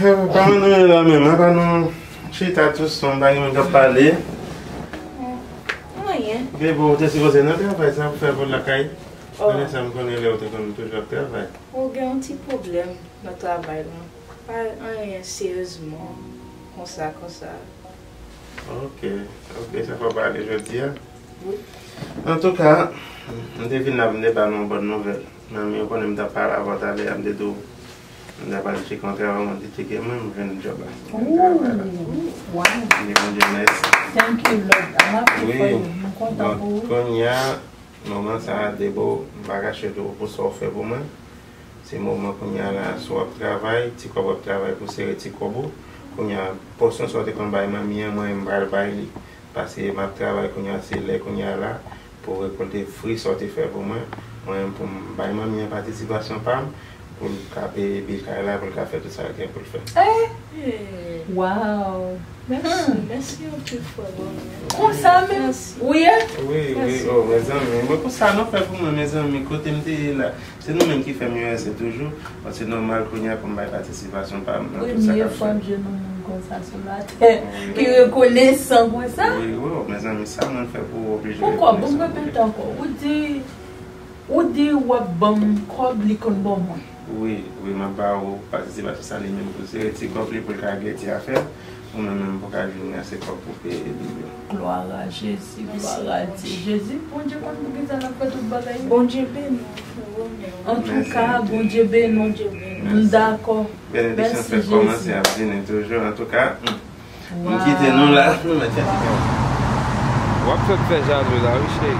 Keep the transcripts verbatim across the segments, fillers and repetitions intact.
Kòman nou ye la menm? Apa nou chita tou sonm, pa gen moun k ap pale? Anyen. Bebe, ou te sipoze nan travay, sa w ap fè pou lakay? Oh. Vanessa, m konnen lè w te konn toujou ap travay. Ou gen yon ti pwoblèm nan travay lan. Pa anyen seryezman, konsa, konsa. Ok, ok, sa fè w pale jodi a. Wi. Antouka, m te vin la pou m te ba nou yon bòn nouvèl. Manmi, ou konnen m t ap pale avè w talè a, m te di w m t ap al tcheke yon travay, mwen te tcheke mwen, m jwenn djòb la. M jwenn travay la. Ooh, wow. M di Bondye mèsi. Thank you, Lord. I'm happy for you. Wi. M kontan pou ou. Donk, kounye a, moman sa a, Debo, m pa kache di w pou sa w fè pou mwen. Se moman kounye a la, si w ap travay, ti kòb w ap travay pou sere ti kòb ou. Kounye a, pòsyon sa w te konn bay manmi an, mwen menm m pral bay li. Paske m ap travay kounye a, se lè kounye a la pou w rekòlte fwi sa w te fè pou mwen. Mwen menm pou m bay manmi an patisipasyon pa m, pou l ka peye bil kay la, pou l ka fè tout sa l gen pou l fè. Eh! Wow! Mèsi, mèsi anpil, frè Bonè. Konsa menm? Mèsi. Ou ye? Wi, wi, mèsi. Oh, mezanmi, mwen konsa nou fè pou mwen, mezanmi, kote m te ye la. Se nou menm ki fè m U S A toujou, bon, se nòmal kounye a pou m bay patisipasyon pa m nan tout sa k ap fèt. Premye fwa m jwenn yon moun konsa sou latè, ki rekonesan konsa. Wi, wi, mezanmi, sa mwen fè pou ou, oblije rekonesan. Poukwa? Bon, m repete ankò. Ou di, ou di w ap ban m kòb, li konn ban mwen. Wi, wi, m ap ba ou patisipasyon sa li menm pou l sere ti kòb li pou l ka regle ti afè l. Ou menm menm pou ka jwenn ase kòb pou peye bil yo. Gloire à Jésus, gloire à Dieu. Jezi, Bondye konn poukisa l ap fè tout bagay. Bondye beni w, frè Bonè. Antouka, Bondye beni w. Bondye beni w. M dakò. Benediksyon fèk kòmanse ap vini toujou. Antouka, m kite nou la. Nou mèt fè ti kè. W ap fè m fè jalou la, wi, cheri.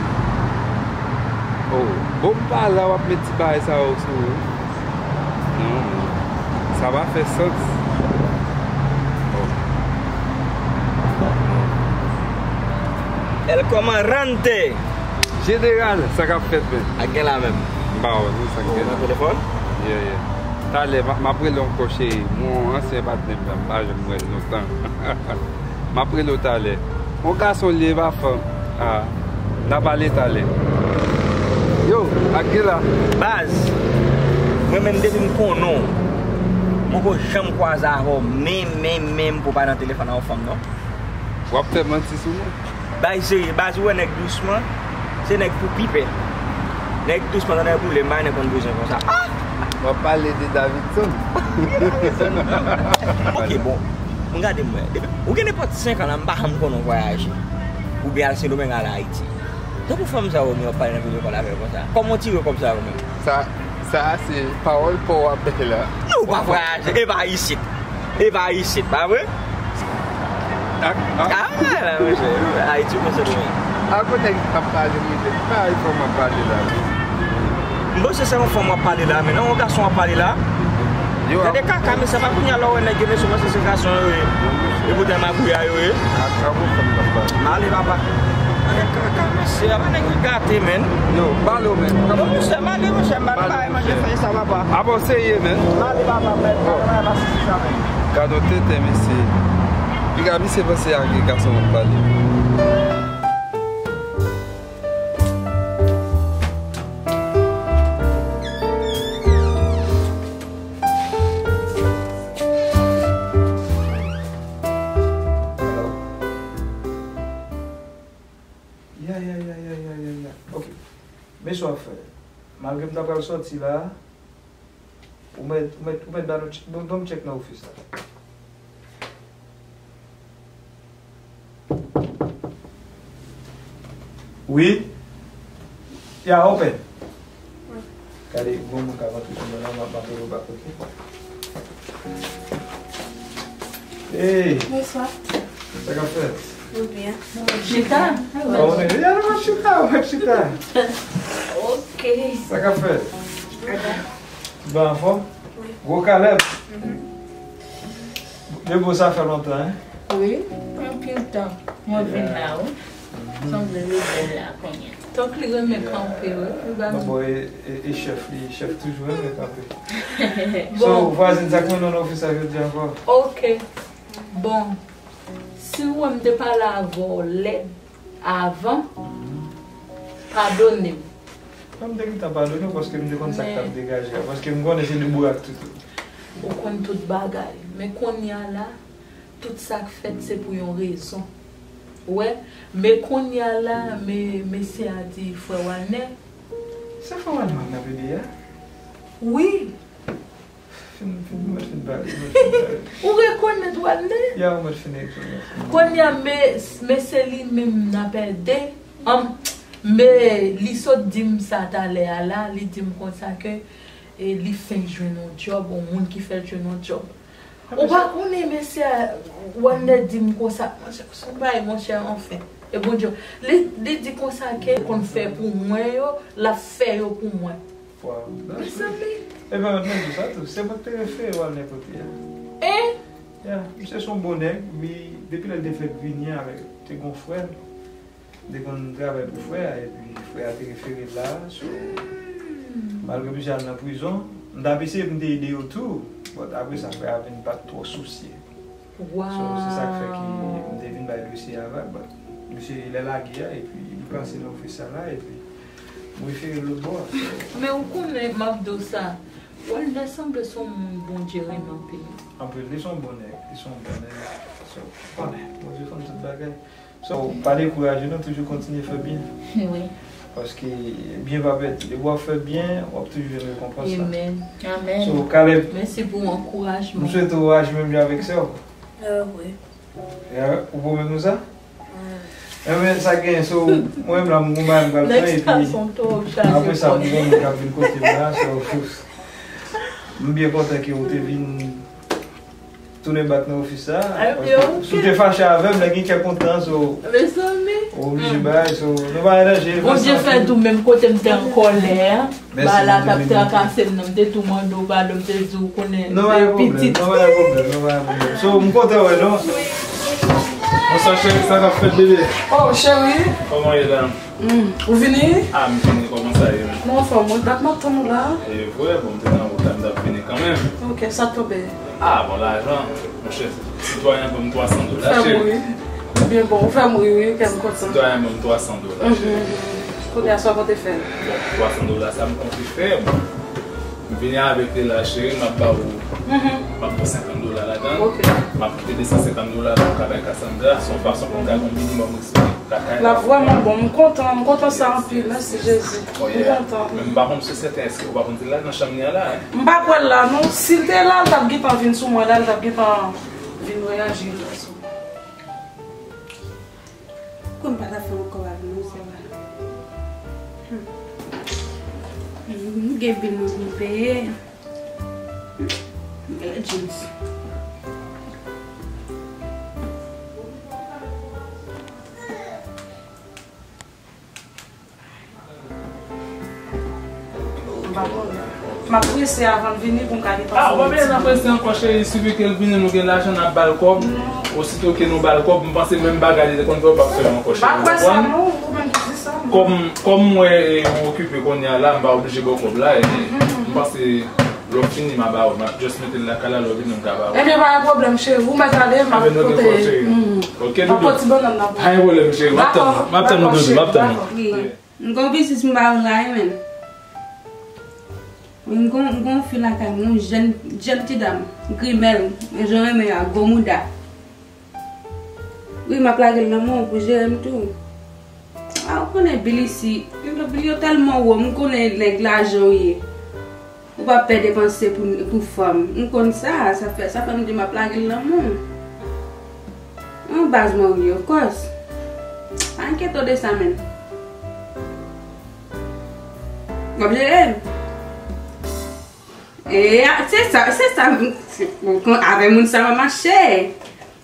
Oh, bon, m pa la, w ap met ti bagay sa yo sou ou. Non, sa pa fè sans. Oh. El comandante. Jeneral, sa k ap fèt, men? Ak gen la menm. M pa wè, non, sa k gen la. Ou nan telefòn? Yeah, yeah. Talè, m a, m ap rele w ankò, cheri. Yon ansyen patnè m la, m pa janm wè l lontan. M ap rele w talè. Yon gason li ye, pa fanm. Ah, n a pale talè. Yo, ak gen la. Baz, mwen menm depi m konnen w, m poko janm kwaze avè w menm, menm, menm pou w pa nan telefòn ak yon fanm, non. W ap fè manti sou mwen? Bay serye, baz, ou wè nèg dousman, se nèg pou pipè. Nèg dousman, tande boule, m pa nèg konn bezwen konsa. Ah! W ap pale de Davidson. Ok, bon. M gade m wè. Depi ou gen nenpòt senk an la, m pa janm konnen w vwayaje. Oubyen al Sendomeng, al Ayiti. Tankou fanm sa yo, w ap pale nan videyo kòl avè yo konsa. Kòman w tire kòb sa yo menm? Sa, sa a se pawòl pa w w ap bay la. Non, ou pa vwayaje, e pa isit. E pa isit, pa vre? Ak, ak. Ah, la, monchè. Ayiti, monchè, wi. Ak yon nèg k ap pale, wi, de pa iPhone m ap pale la. M panse se yon fanm w ap pale la, men non, yon gason w ap pale la. Yo, gade kaka, men se pa kounye a lè w wè nèg yo, mesye, panse se gason yo ye. E poutèt magouya yo ye. Ak, ak yon fanm k ap pale. M ale, papa. Gade kaka, mesye, apa nèg yo gate, men. Yo, pale w, men. Non, monchè, m ale, monchè, m ale, bay manje fèy sa, papa. Apa w serye, men? M ale, papa, men. Bon. Bagay la pa sezi sa, men. Gade yon tenten, mesye. Piga misye panse ak gason w ap pale. Ya, ya, ya. Ok. Men sa w ap fè. Malgre m ta pral sòti la, ou mèt, ou mèt, ou mèt ban nou tch-, ban, ban m tchèk nan ofis la. Wi. Ya, open. Gade, gon moun k ap antre sou mwen la, m ap, m ap rele w bak, oke? Hey! Bonswa. Sa k ap fèt? Ou byen? Chita. Kòman w ye? Ya, nou ap chita, w ap chita. Oke. Sa k ap fèt? Ou byen anfòm? Wi. Gwo Kalèb. Mhm. Debo, sa fè lontan, en? Wi, anpil tan. Mwen vin la, wi. Sanble li bèl la kounye a. Tank li renmen kanpe, wi. Li ba m. Bon, e, e, e chèf li, chèf toujou renmen kanpe. So, bon. Vwazin, sa k mennen w nan ofis la jodi a ankò? Oke. Bon, si w wè m te pale avè w lèd avan, padone m. Mwen, m te gentan padone w paske m te konn sa k t ap degaje a, paske m konnen se de bourak toutou. Ou konn tout bagay. Men kounye a la, tout sa k fèt se pou yon rezon. Ou wè? Men kounye a la, men mesye a di, frè Walner. Se frè Walner w ap pede a? Wi. Fin, fin, mwen fin pale, mwen fin pale. Ou rekonèt Walner? Ya, mwen fin rekonèt. Kounye a, men, men se li menm n ap ede. An, men li sot di m sa talè a la, li di m konsa ke, e, li fenk jwenn yon djòb, yon moun ki fè l jwenn yon djòb. Ou pa konnen, mesye a, Walner di m konsa, monchè, se yon bagay, monchè, anfen. E Bondye, li, li di konsa ke konn fè pou mwen yo, l ap fè yo pou mwen. Wow, that's good. Mezanmi. E pa mwen di sa tou, se mwen ki te refere Walner kote a. E? Ya, misye se yon bon nèg, li, depi lè l te fèk vini avèk, te gon frè l, m te konn travay pou frè a, epi frè a te refere l la, so, malgre misye al nan prizon, m t ap eseye pou m te ede yo tou, but apre sa, frè a vin pa t twò sousye. So, se sa k fè ki m te vin bay dosye a vag, but misye lè lage a, epi li pase nan ofis sa la, epi m refere l lòt bò a, so. Men ou konnen, m ap di w sa, Walner sanble se yon moun Bondye renmen anpil. Anpil, li se yon bon nèg, li se yon bon nèg, so, konnen, Bondye konn tout bagay. So, pa dekouraje non, toujou kontinye fè byen. Wi. Paske byen pa pèdi. Depi w ap fè byen, w ap toujou jwenn rekonpans la. Amen. Amen. So, Caleb. Mèsi pou ankourajman. M swete w aji menm jan avèk sè w. Ah, wi. Ya, ou pwomèt nou sa? Wi. Enben, sa gen, so, mwen menm la, m gon bagay m pral fè, epi apre sa, m gon moun k ap vin kote m la, so, m byen kontan ke w te vin tounen bak nan ofis sa, paske si w te fache avè m, lè gen kè kontan, so, ou oblije bay, so, nou pa an danje. Bondye fè tou, menm kote m te an kòlè a, bagay la t ap trakase m nan, m te tou mande w padon, m te di w konnen se pitit. Non, pa gen pwoblèm, non, pa gen pwoblèm, non, pa gen pwoblèm. So, m kontan wè nou. Bonswa, cheri, sa k ap fèt, bebe? Oh, cheri. Kòman w ye la? Hmm, ou vini? Ah, m vini, kòman sa ye menm? Mwen anfòm, wi. Dat m ap tann ou la. E vre, bon, m te nan wout la, m t ap vini kanmenm. Ok, sa tonbe. Ah, bon, lajan, monchè, sitwayen ban m twa san dola, cheri. Ou fè m ri. Ebyen, bon, ou fè m ri, wi, kè m kontan. Sitwayen ban m twa san dola, cheri. Mhm. Kounye a, sa w konte fè? Bon, twa san dola, sa m konte fè, bon. M vini avèk li la, cheri, m ap ba w, mhm, m ap ba w senkant dola ladan l. Ok. M ap kite de san senkant dola la pou w ka bay Cassandra. Se yon fason pou m ka gen yon minimòm respè lakay la. L ap vrèman bon. M kontan, m kontan sa anpil. Mèsi, Jezi. Oh, yeah. M kontan. Men m pa konn si w sèten, èske w pa konn si l la nan chanm li a la, hein? M pa kwè l la, non. Si l te la, l t ap gentan vin sou mwen la, l t ap gentan vin reyaji la sou mwen. Kòm pa ta fè ankò avè nou, se vre. Hmm. M gen bil mwen pou m peye. M gen jeans. M ap prese avan l vini pou m ka gentan fè yon ti. Ah, ou pa bezwen prese ankò, cheri. Sifi ke l vini, nou gen lajan, n ap ba l kòb. Non. Osito ke nou ba l kòb, m panse menm bagay li te konn fè, ou p ap fè l ankò, cheri. M pa kwè sa, non. Ou menm ki di sa, non. Kòm, kòm m wè, e, ou okipe kounye a la, m pa oblije ba w kòb la, e, mhm, m panse lè w fini, m a ba w, m a just mete l lakay la, lè w vini, m ka ba w. Ebyen, pa gen pwoblèm, cheri. Ou mèt ale, m ap pote, mm, m ap pote ti bannann nan pou ou. Pa gen pwoblèm, cheri. M ap tann ou. M ap tann ou, doudou. M ap tann ou. Dakò, cheri, dakò. Wi. M gon biznis m ba ou la, wi, menn. Wi, m gon, m gon fi lakay mwen, yon jèn, jèn ti dam, grimèl, men jan renmen yo a, gwo mouda. Wi, m ap lage l nan men w pou jere m tou. A, ou konnen bil isi, bil yo tèlman wo, m konnen nèg lajan w ye. Ou pa pè depanse pou, pou fanm. M konn sa, sa fè, sa fè m di m ap lage l nan men w. An baz mwen wi, of course. Pa enkyete w de sa menm. W ap jere m. E, a, se sa, se sa, se, bon, kon, avè moun sa w ap mache.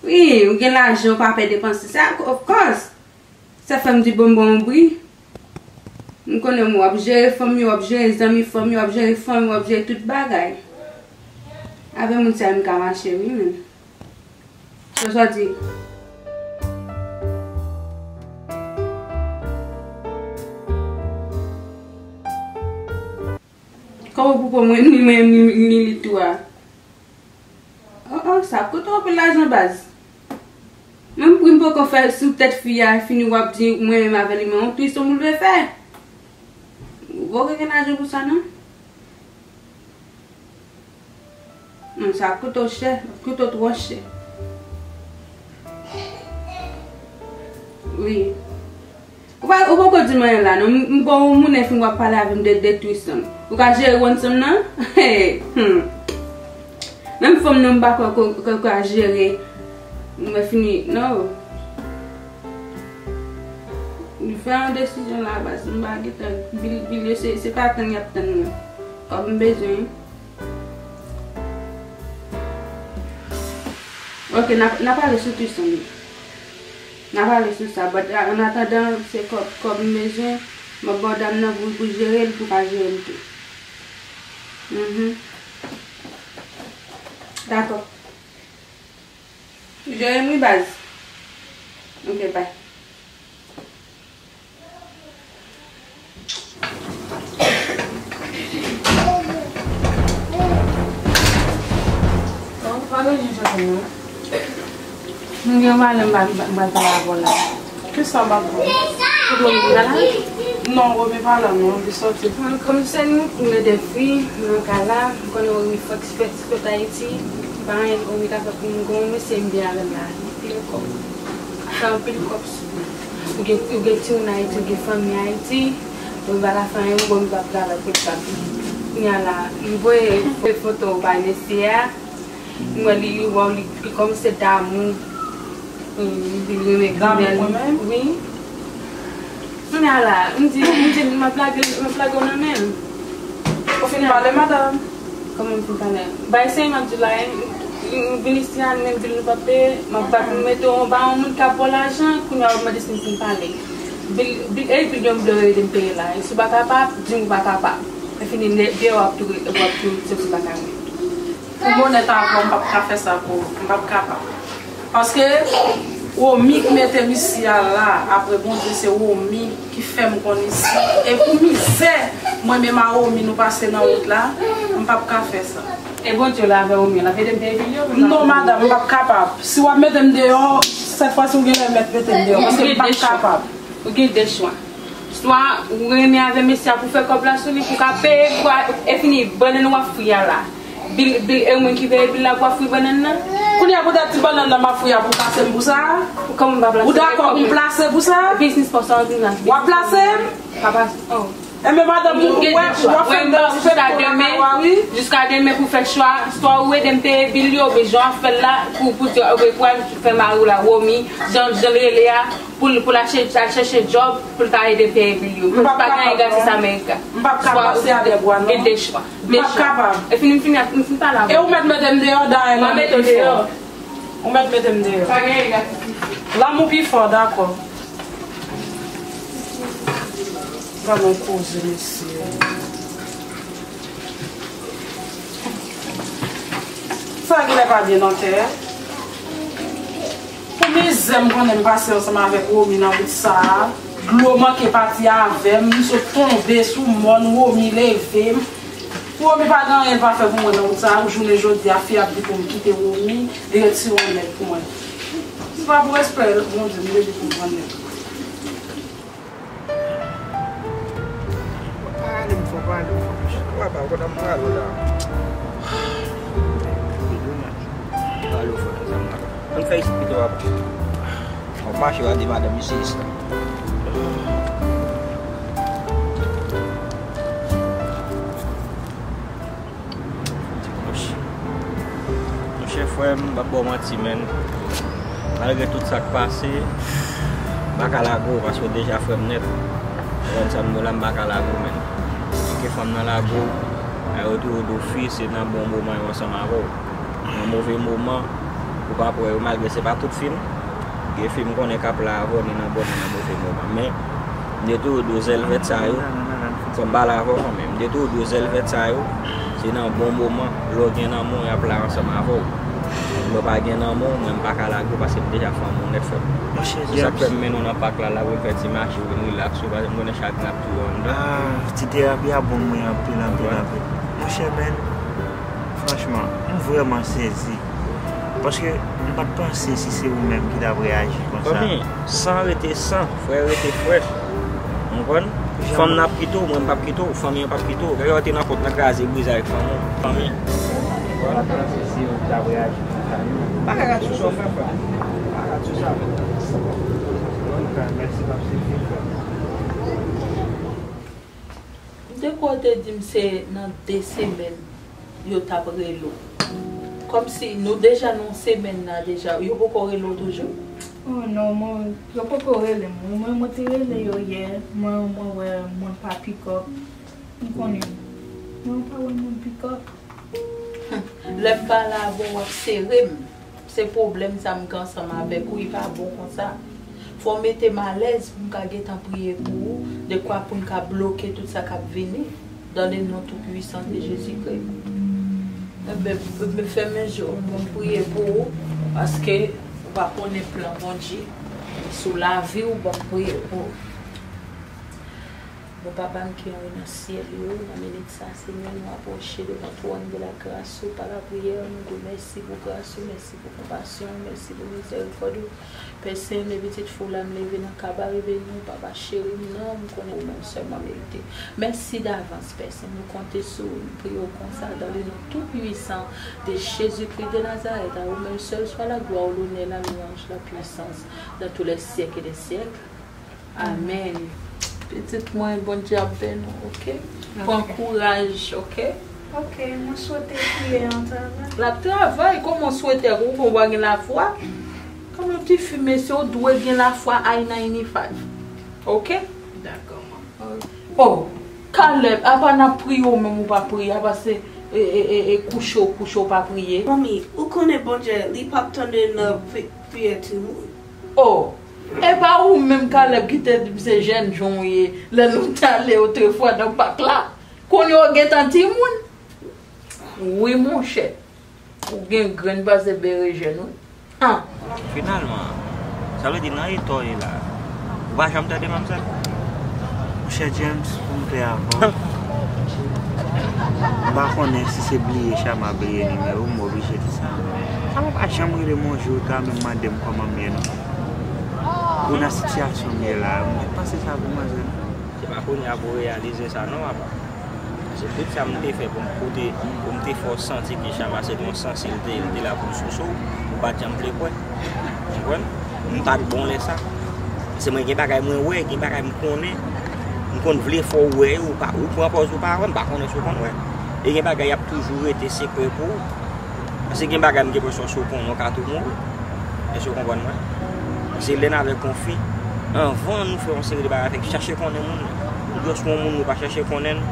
Wi, ou gen lajan, ou pa pè depanse. Sa, of course. Sa fè m di bon, bon, wi. M konnen w ap jere fanmi, w ap jere zanmi fanmi, w ap jere fanmi, w ap jere tout bagay. Avè moun sa yo m ka mache wi menm. Sa w di? Kòman pou kò mwen ni mwen ni, ni li tou a? Oh, oh, sa koute w anpil lajan baz. Menm pri m poko fè sou tèt fi a, fini w ap di mwen menm avè li, men yon twist ou vle fè. Ou poko gen lajan pou sa non. Non, sa ap koute w chè, ap koute w twò chè. Wi. Ou pa, ou poko di m anyen la, non. M, m, bon, ou moun e fin w ap pale avè m de, de tristan. Ou ka jere ransom nan? Hey, hmm. Menm fanm nan, m pa kwè ke, ke, ke w ka jere. Mwen fini, non. Nou fè yon desizyon la, baz. M pa gentan, bil, bil yo, se, se pa tann y ap tann mwen. Kòb m bezwen. Ok, n a, n a pale sou tristan li. N a pale sou sa, but an atandan, se kòb, kòb m bezwen, m ap ba w dam nan pou, pou jere l, pou ka jere m tou. Mhm. Dakò. Jere m wi, baz. Ok, bye. Bon, pa gen jen chòt non. M gen yon pale m pral, m pral pale avè w la. Kisa w pral pale? Ou dwe vin la? Non, Romy pa la non, li sòti. Mwen kòm sè nou, m gen de fi nan kay la, m konnen Romy fòk fèt, fèt Ayiti. M pa anyen Romy ka fè pou m, gon mesye m byen avè l la, li pil kòb. Fè anpil kòb sou li. Ou gen, ou gen timoun Ayiti, ou gen fanmi Ayiti, ou pa ka fè anyen, ou bon, ou pa travay pou l pa viv. Kounye a la, m voye foto ba mesye a, m wè li, li, li kòmanse damou, li renmen granmè l. Wi. Kounye a la, m di, m di, m ap lage, m ap lage w nan men l. Ou fin pale, madanm? Kòman m fin pale? Bay se m ap di la, m vin isi a, menm bil nou p ap peye, m ap bat, m mete w anba yon moun k ap ba w lajan, kounye a w ap mande si m fin pale. Bil, bil, e bil yo m vle ede m peye la. E si w pa kapab, di m ou pa kapab. E fini, deyò w ap tou, w ap tou, se pou w pa ka ret. Pou m onèt avè w, m p ap ka fè sa pou ou. M p ap kapab. Paske Romy ki mete m isi a la, apre Bondye, se Romy ki fè m konn isi. E pou mizè mwen menm a Romy nou pase nan wout la, m p ap ka fè sa. E Bondye la avè Romy, l ap ede m peye bil yo? Non, madanm, m p ap kapab. Si w ap mete m deyò, sèt fwa si w genlè mèt mete m deyò, paske m p ap kapab. Ou gen de chwa. Swa ou renmen avè mesye a pou fè kòb la sou li, pou ka peye, pou a, e fini, bannann w ap fri a la. Bil, bil, e mwen ki peye bil la pou w ap fri bannann nan? Kounye a poutèt ti bannann nan m ap fri a pou w plase m pou sa? Kòman m pa plase? Ou dakò pou m plase pou sa? Biznis pa w sa, biznis. W ap plase m? Papa, oh. Enben, madanm, ou wè, w ap fè m nan fèt pou lakay ou a, wi. Jiska demen pou fè chwa, swa ou ede m peye bil yo, oubyen jan w ap fè l la, pou, pou, oubyen pou al fè mari w la, Romy, jan, jan l rele a, pou l, pou l al chèche, al chèche djòb, pou l ka ede peye bil yo. M pa gen anyen gratis Amerika. M p ap ka pase a de bwa, non. Gen de chwa. M p ap kapab. E fini, m fini, m fin pale avè w. E ou mèt mete m deyò, dayè, lanmou pi fò. Ou mèt mete m deyò. Pa gen anyen gratis. Lanmou pi fò, dakò. Gad yon koze, mesye. Sa genlè pa byen nan tè. Pou mizè m konnen m pase ansanm avèk Romy nan wout sa a, dlo manke pati avè m, m sot tonbe sou mòn, Romy leve m. Pou Romy pa gen anyen l pa fè pou mwen nan wout sa a, pou jounen jodi a, fi ap di pou m kite Romy, li retire yon nèg pou mwen. Se pa pou respè Bondye, m te di pou m pran nèg. Pale m fò, pale m fò, mesye. Papa, w konn m pale w la. Pale w fò, sa m pale. Ann fè isit pito, papa. W ap mache, w a di madanm isit la. Monchè, monchè, frè m, m p ap ba w manti, menn. Malgre tout sa k pase, m pa ka lage w, paske w deja frè m nèt. Ou konprann sa m di w la, m pa ka lage w, menn. Paske fanm nan lage w, lè yo toujou di w fi, se nan bon moman yo ansanm avè w. Nan move moman, ou p ap wè yo, malgre se pa tout fi m. Gen fi m konnen k ap la avè w, ni nan bon, ni nan move moman. Men, m te toujou di w zèl vèt sa yo, fò m pale avè w kanmenm. M te toujou di w zèl vèt sa yo, se nan bon moman, lè w gen nan men w, y ap la ansanm avè w. Lè w pa gen nan men w, mwen, m pa ka lage w, paske m deja fanm ou nèt, frè m. Se sa k fè m mennen w nan pak la, la pou n fè ti mache, pou n rilaks, ou pa janm konnen chagren ap touye w anndan. Ah, ti terapi a bon pou mwen anpil, anpil, anpil. Monchè, men, franchman, m vrèman sezi. Paske m pa t panse si se ou menm ki t ap reyaji konsa. Fanmi, san rete san, frè rete frè. Ou konprann? Fanm nan ap kite w, mwen m p ap kite w, fanmi an p ap kite w. Kèlkeswa w te nan kont nan, kraze brize avèk fanmi w. Fanmi. Mwen pa konn si w ta reyaji konsa, non. Pa ka gad sou sa w fè, frè m. Pa gad sou sa. Antouka, mèsi, m ap swiv li, frè m. M te kwè w te di m se nan de semèn yo t ap rele w. Kòmsi nou deja nan semèn nan deja, yo poko rele w toujou? Oh non, mwen, yo poko rele m. Mwen, mwen te rele yo yè, mwen, mwen wè moun pa pick up. M konnen. Mwen pa wè moun pick up. Lè m pa la avè w, w ap sere m. Se pwoblèm sa m gen ansanm avèk ou, li pa bon konsa. Fò w mete m alèz pou m ka gentan priye pou ou, dekwa pou m ka bloke tout sa k ap vini, dans le nom tout puissant de Jésus-Christ. Enben, fèmen je w, ban m priye pou ou, paske ou pa konnen plan Bondye sou lavi w, ban m priye pou ou. Bon Papa m ki anwo nan syèl yo, nan minit sa, Senyè, nou apwoche devan twòn de la gras ou pa lapriyè. Nou di w mèsi pou gras ou, mèsi pou konpasyon ou, mèsi pou mizèrikòd ou. Pè Sen, men pitit fi w la m leve nan kab a, reveye m, Papa cheri m nan, m konnen ou menm sèlman merite. Mèsi davans, Pè Sen, nou konte sou ou, nou priye w konsa, dans le nom tout puissant de Jésus-Christ de Nazareth, à ou même seul soit la gloire, l'honneur, la louange, la puissance, dans tous les siècles des siècles. Amèn. Pitit mwen, Bondye ap beni w, oke? Pran kouraj, oke? Ok, mwen swete priye an travay. L ap travay, kòman w swete? Ou konn w pa gen lafwa? Kòm yon ti fi, mesye, ou dwe gen lafwa I ninety-five. Oke? Dakò, man. Oh, Caleb, apa n ap priye ou menm ou pa priye, apa se e, e, e, e kouche w kouche w pa priye? Manmi, ou konnen Bondye, li p ap tande nan pri-, priyè timoun. Oh, e pa ou menm Caleb ki te di m se jènjan w ye lè nou t ale otrefwa nan pak la? Kounye a w gentan timoun? Wi monchè, ou gen grenn pase berejèn wi. Han! Finalman, sa vle di nan eta w ye la, ou pa janm tande manmzèl? Monchè James, pou m klè avè w, m pa konnen si se bliye Chama bliye nimewo m, m oblije di sa. Chama pa janm rele m yon jou, li pa menm mande m kòman m ye non. Ou nan sitiyasyon m ye la, mwen panse sa pou manzè non. Se pa kounye a pou w reyalize sa non, papa. Se tout sa m te fè pou m koute, pou m te fè w santi ke Chama se te yon sansi, li te, li te la pou l souse w, ou pa t janm vle kwè. Ou konprann? M pa t bon lè sa. Se mwen gen bagay mwen wè, gen bagay m konnen. M konn vle fè w wè yo, ou pa, ou pran pòz ou pa wè, m pa konnen si w konn wè. E gen bagay y ap toujou rete sekrè pou ou. Paske gen bagay m gen enpresyon si w konnen w ka tou mouri. Èske w konprann mwen? Se lè n avèk yon fi, anvan nou fè yon seri de bagay avèk, chache konnen moun nan. Dous pou yon moun nou pa chache konnen l.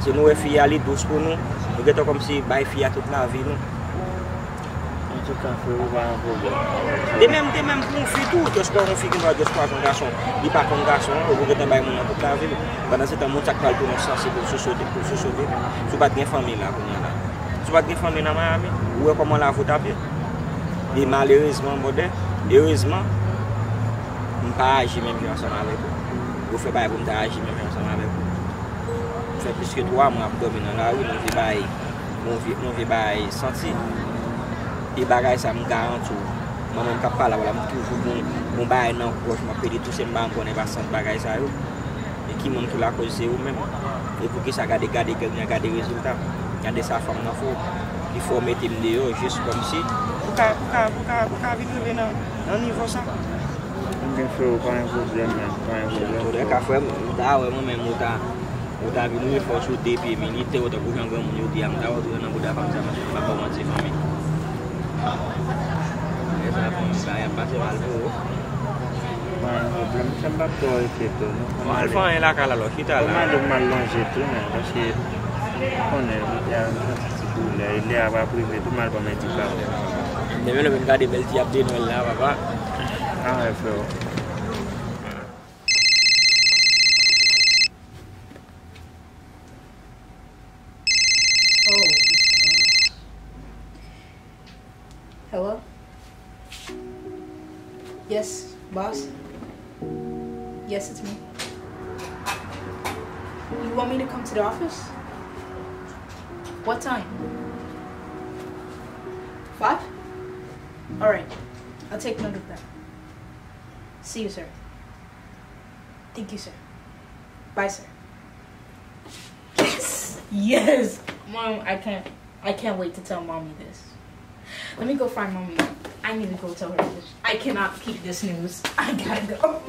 Se nou wè fi a li dous pou nou, nou gentan kòmsi bay fi a tout lavi nou. Antouka, frero, pa yon pwoblèm. De menm, de menm pou yon fi tou, dyaspora yon fi ki nan dyaspora konn gason, li pa konn gason an, ou gentan bay moun nan tout lavi l. Pandan se tan, moun sa k pral tounen yon sansi pou l souse w, pou l souse w. Si w pa t gen fanmi la, kounye a la. Si w pa t gen fanmi nan Miami, ou wè kòman lavi w t ap ye. E malerezman, brother, erezman, m pa aji menm jan ansanm avèk ou. Yo fè bagay pou m ta aji menm jan ansanm avèk ou. M fè plis ke twa mwa ap dòmi nan lari, m rive bay, m rive, m rive bay santi. E bagay sa, m garanti w, mwen menm k ap pale avè w la, m toujou gon, gon bagay nan gòj, m ap pede touse, m pa janm konnen pa sant bagay sa yo. E ki moun ki lakòz se ou menm. E poukisa gade, gade gang nan, gade rezilta. Gade sa fanm nan fè w. Li fè w mete m deyò, jis kòmsi. Pou ka, pou ka, pou ka, pou ka vin rive nan, nan nivo sa. Ebyen, frero, pa gen pwoblèm, men. Pa gen pwoblèm, frero. Antouka, frè m, m ta wè mwen menm, ou ta, ou ta vin rive fè w sou de pye militè, ou tankou jan granmoun yo di a, m ta wè w tounen nan bouda fanm sa, paske m pa ba w manti, fanmi. Lè sa, fanmi, bagay ap pase mal pou ou. Pa gen pwoblèm, monchè, m p ap twò rete tou, non. Ou al fè anyen lakay la, alò, chita la. Ou mande m al lonje tou, men, paske, ou konnen, m te al, m santi ti doulè, e lè a p ap rive tou, m al pran medikaman. Demen, nou vin gade bèl ti ap de Nwèl la, papa. Ah, ouais, frero. Oh, hello? Yes, boss? Yes, it's me. You want me to come to the office? What time? Five? All right. I'll take note of that. See you, sir. Thank you, sir. Bye, sir. Yes! Yes! Mom, I can't. I can't wait to tell mommy this. Let me go find mommy. I need to go tell her this. I cannot keep this news. I gotta go.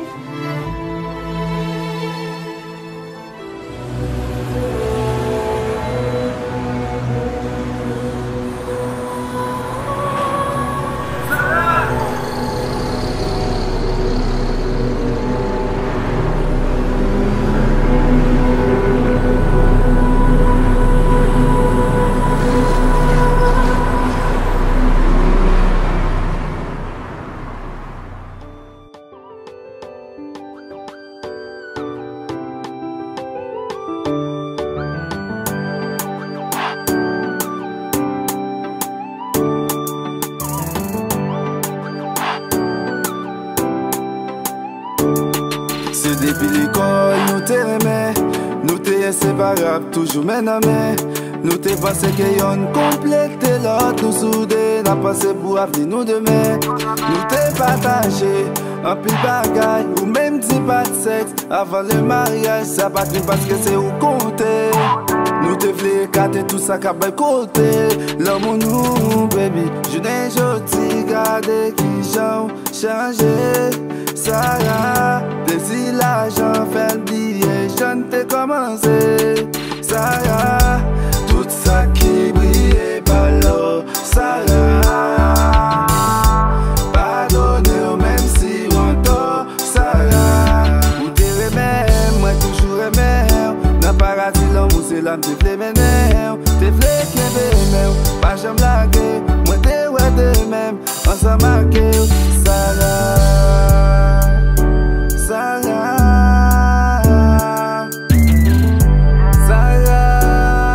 Se depi lekòl nou te renmen, nou te enseparab, toujou men nan men. Nou te panse ke yonn konplete lòt, nou soude, n ap panse pou avni nou demen. Nou te pataje anpil bagay, ou menm di pa t sèks avan le maryaj, sa pa t vin paske se ou konte. Nou te vle ekate tout sa k ap bay kote lanmou nou, baby. Jounen jodi, gade kijan w chanje. Sara, plezi lajan fè l bliye jan n te kòmanse. Sara, tout sa ki briye pa lò. Sara, padone w menm si w antò. Sara, ou te renmen m, mwen toujou renmen w. Nan paradi lanmou, se la m te vle mennen w. Te vle kenbe men w, pa janm lage. Mwen te wè demen m ansanm ak ou, Sara. Sara. Sara,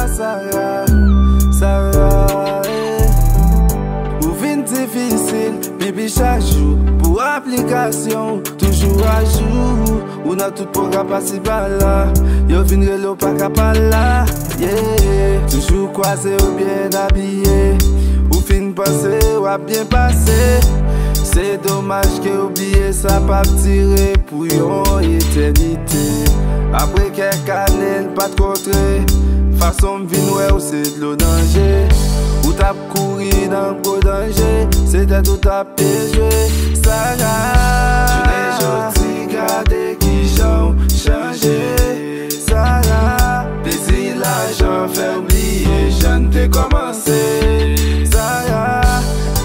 Sara, Sara, eh. Ou vin difisil, pi pi chak jou. Pou aplikasyon, toujou ajou. Ou nan tout pwogram pasi pa la. Yo vin rele w pa ka pa la. Yeah. Toujou kwaze ou byen abiye. Ou fin panse w ap byen pase. Se domaj ke w bliye sa p ap dire pou yon etènite. Apre kèk ane n pa t kontre, fason m vin wè w se dlo nan je. Ou t ap kouri nan gwo danje, se tèt ou t ap pye jwe. Sara, jounen jodi gade kijan w chanje. Sara, plezi lajan fè w bliye jan n te kòmanse. Sara,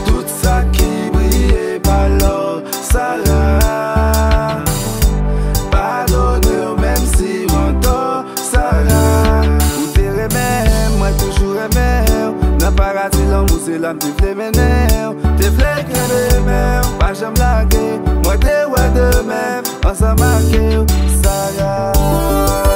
tout sa ki briye pa lò. Sara, padone w menm si w antò. Sara, ou te renmen m, mwen toujou renmen w. Nan paradi lanmou, se la m te vle mennen w. Te vle kenbe men w, pa janm lage. Mwen te wè demen m ansanm ak ou, Sara.